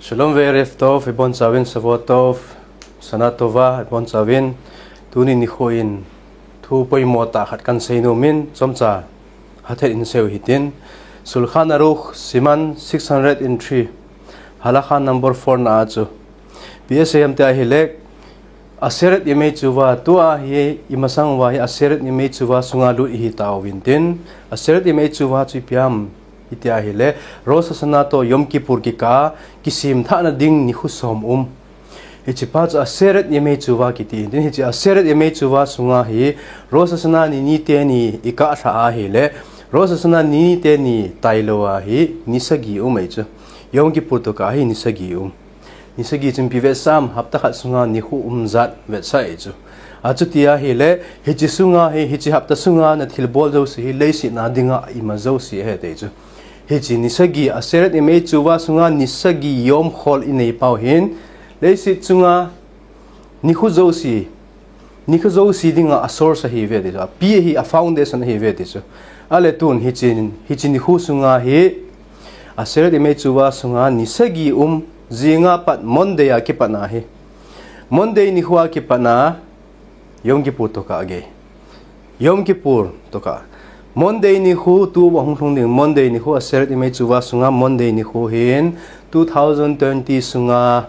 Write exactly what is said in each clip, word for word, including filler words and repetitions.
Shalom ve'erev tov, ibon chauvin Shavuot tov, Shana Tova, ibon chauvin, tuni nikho in thu poimo tah khat kahin seinom in, chomcha hatah in seiu hitin, Shulchan Aruch, Siman six hundred and three, Halakha number four na a chu. Ipi asei em tia ahile, Aseret Yemei Teshuvah, tua hi imasang uva hi Aseret Yemei Teshuvah sunga lut ihi tauvin tin, Aseret Yemei Teshuvah chu ipi ham iti ahile, Rosh Hashanah toh Yom Kippur kikah a kisemthahna ding nikho som um. Hiche pa chu Aseret Yemei Teshuvah kiti in tin, hiche Aseret Yemei Teshuvah sunga hi Rosh Hashanah ni ni teni ikah lhah ahile, Rosh Hashanah ni ni teni tailou a hi ni sagi um ahi chu. Yom Kippur toh kah a hi ni sagi um. Ni sagi chun ipi vetsah em, hapta khat sunga nikho um jat vetsah ahi chu. Achuti ahile, hiche sunga hi, hiche hapta sunga nathilbol jouse hi, leiset a dinga ima jouse ahi ti chu. Hiche ni sagi, Aseret Yemei Teshuvah sunga ni sagi Yom Chol inei pau hin, leiset chunga nikho jouse, nikho jouse dinga a source ahi ve ti chu, api ahi, a foundation ahi ve ti chu. Ale tun hiche, hiche nikho sunga hi, Aseret Yemei Teshuvah sunga ni sagi um, jinga pat Monday a kipatna hi. Monday nikho a kipatna, Yom Kippur toh kah a gei. Yom Kippur toh kah. Monday nikho, tu ahung lhung ding Monday nikho, Aseret Yemei Teshuvah sunga Monday nikho hin, two thousand twenty sunga,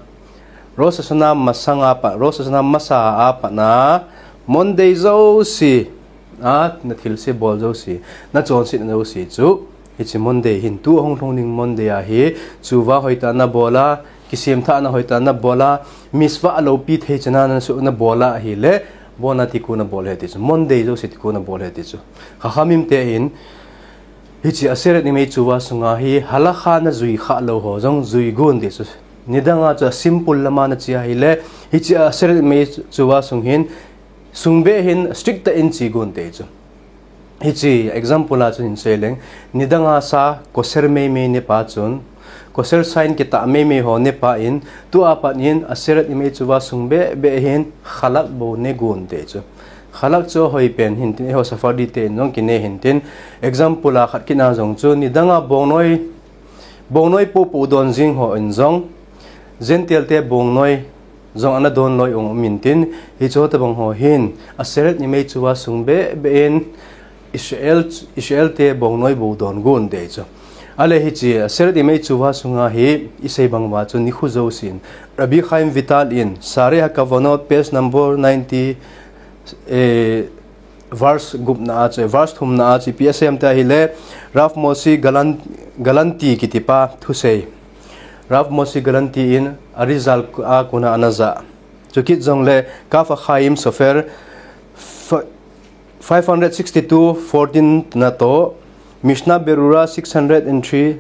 Rosh Hashanah masanga pat, Rosh Hashanah masa a patna, Monday jouse, a, nathilse bol jouse, nachonsetna jouse chu, hiche Monday hin, tu ahung lhung ding Monday a hi, teshuvah hoitah a nabol a, kisemthahna hoitah a nabol a, mitzvah loupi thei chan a nasu nabol a ahile, abona tikkun nabol ahi ti chu, Monday jouse tikkun nabol ahi ti chu. Chachamim te hin, hiche Aseret Yemei Teshuvah sunga hi halakha najui khalou ho jong jui gon ti chu. Nidang a chu simple lama nache ahile, hiche Aseret Yemei Teshuvah sung hin, sung beh hin strict tah in che gon ti chu. Hiche example a chu hin sei leng, nidang a sa kosher meimei nepa chun, kosher sign kitah meimei ho nepa in, tua pat in Aseret Yemei Teshuvah sung beh beh hin challah bou ne gon ti chu. Challah chu ahoipen hin tin, eiho Sephardi te in jong kine hin tin, example a khat kit na jong chu, nidang a bongnoi, bongnoi popo don jing ho in jong, Gentile te bongnoi jong ana don loi um in tin, hiche ho tobang ho hin, Aseret Yemei Teshuvah sung beh beh in, Israel, Israel te bongnoi bou don gon ti chu. Ale hiche, Aseret Yemei Teshuvah sunga hi, isei bang uva chu nikho jousen. Rabbi Chaim Vital in, Sha'arei HaKavanot, page number ninety, eh, verse gupna a chu, verse thumna a chu, ipi asei em tia ahile, Rav Moshe Galan-, Galanti kitipa thusei. Rav Moshe Galanti in, Arizal a kona ana ja. Chukit jongle, Kaf HaChaim Sofer, f-, five hundred sixty-two fourteen na toh, Mishnah Berurah six hundred and three,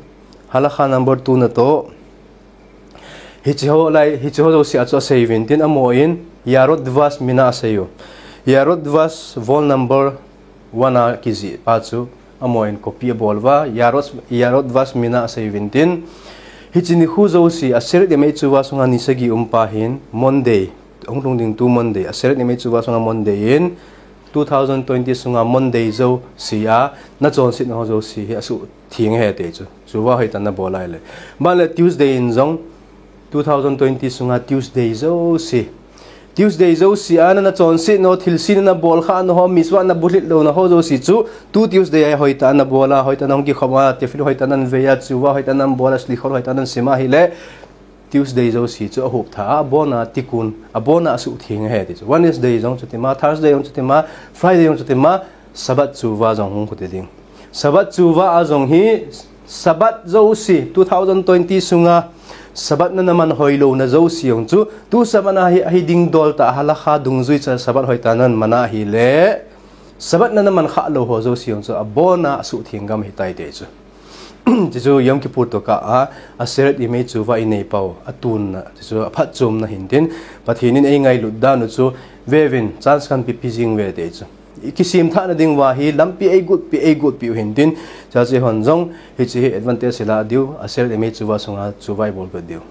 Halakha number two na toh. Hiche ho lai, hiche ho jouse a chu asei uvin tin, amaho in, Yaarot Dvash Mina asei u. Yaarot Dvash vol number one a kijih pa chu, amaho in copy abol uva, Yaarot, Yaarot Dvash Mina asei uvin tin. Hiche nikho jouse, Aseret Yemei Teshuvah sunga ni sagi um pa hin, Monday, ahung lhung ding tu Monday, Aseret Yemei Teshuvah sunga Monday in, two thousand twenty sunga Monday jouse a, nachonsetna ho jouse hi asuhtheng ahi ti chu. Teshuvah hoitah a nabol ahile. Ban le Tuesday in jong, two thousand twenty sunga Tuesday jouse. Tuesday jouse a na, nachonsetna ho, thilse na, nabol khahna ho, mitzvah nabulhit louna ho jouse chu, tu Tuesday a hoitah a nabol a, hoitah a nahung kikhom a, tefillin hoitah a navei a, teshuvah hoitah a nabol a, slichot hoitah a nasim a ahile, Tuesday jouse chu ahop tha a, abona tikkun, abona asuhtheng ahi ti chu. Wednesday jong chutima, Thursday jong chutima, Friday jong chutima, Shabbat teshuvah jong hung khuti ding. Shabbat teshuvah a jong hi, Shabbat jouse, two thousand twenty sunga, Shabbat na naman hoilouna jouse jong chu, tu Shabbat na hi, ahi ding dol tah halakha dungjui cha Shabbat hoitah a naman ahile, Shabbat na naman khalou ho jouse jong chu, abona asuhtheng gam ahitai ti chu. Chuchu Yom Kippur toh kah a, Aseret Yemei Teshuvah inei pau, atuna, chuchu aphatchomna hin tin, Pathen in eingailut dan u chu, veuvin, chance kahin pepi jing uve ti chu. Ikisemthahna ding uva hi, lampi eigotpi, eigotpi u hin tin, chuche hon jong, hiche hi advantage ilah diu, Aseret Yemei Teshuvah sunga, teshuvah ibol kit diu.